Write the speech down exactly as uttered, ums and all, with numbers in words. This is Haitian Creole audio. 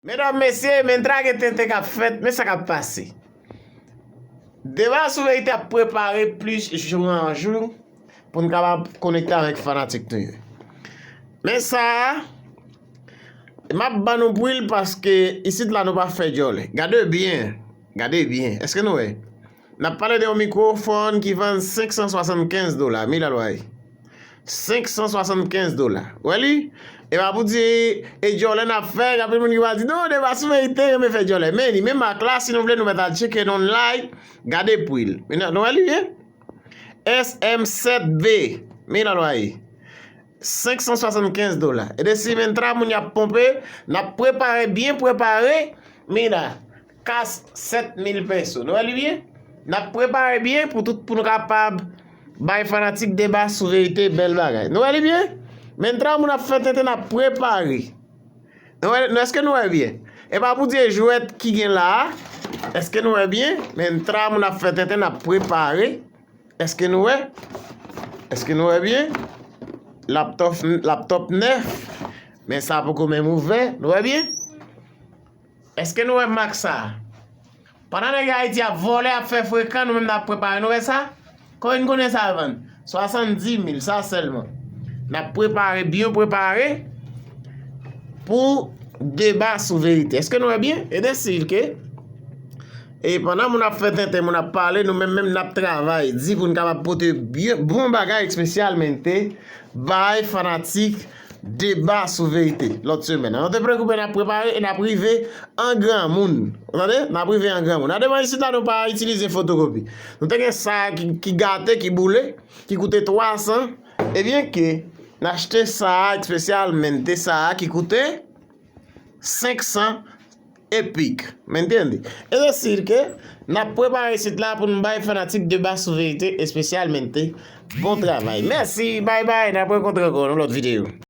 Medam, mesye, men trake tenten k ap fèt, men sa k ap pase. Deba sou verite ap prepare plis jou an jou pou n kapab konekte avèk fanatik nou yo. Men sa a, m ap ban nou pwil paske isit la nou pa fè djòlè. Gade byen, gade byen. Èske nou wè? N ap pale de yon mikwofòn ki vann senk san swasannkenz dola, mil alwaye. Senk san swasannkenz dola. Wè li? E pa pou di, e djòlè n ap fè, gen anpil moun ki va di, non, deba sou verite, yo renmen fè djòlè. Men li, men mak la, si nou vle, nou mèt al tcheke l online, gade pri l. Men nou wè li, ye? S M sèt V, mil alwaye. Senk san swasannkenz dola. E de si menm tra moun y ap ponpe, n ap prepare, byen prepare, men la, kas sèt mil peso. Nou wè li byen? N ap prepare byen pou tout, pou nou kapab bay fanatik deba sou verite bèl bagay. Nou wè li byen? Men tra moun ap fè tenten, n ap prepare. Nou wè, nou, èske nou wè byen? E pa pou di e jwèt ki gen la a. Èske nou wè byen? Men tra moun ap fè tenten, n ap prepare. Èske nou wè? Èske nou wè byen? Laptop, laptop nèf. Men sa poko menm ouvè. Nou wè byen? Èske nou wè mak sa a? Pandan nèg Ayiti ap vòlè, ap fè frekan, nou menm n ap prepare. Nou wè sa? Konbyen n konnen sa vann? Swasanndis mil, sa sèlman. N ap prepare, byen prepare pou deba sou verite. Èske nou wè byen? E de si ke, e pandan moun ap fè tenten, moun ap pale, nou menm menm n ap travay di pou n kapab pote byen, bon bagay espesyalmente bay fanatik deba sou verite lòt semèn. An, nou te preokipe n ap prepare e n ap rive an granmoun. Ou tande? N ap rive an granmoun. A devan isit la, nou pa itilize fotokopi. Nou te gen sa a ki, ki gate, ki boule, ki koute twa san. Ebyen ke n achte sa a espesyalmente, sa a ki koute senk san epik. Mwen tande. E se sir ke n ap prepare sit la pou n bay fanatik deba sou verite espesyalmente. Bon travay. Mèsi, bay bay, n ap rankontre ankò nan lòt videyo.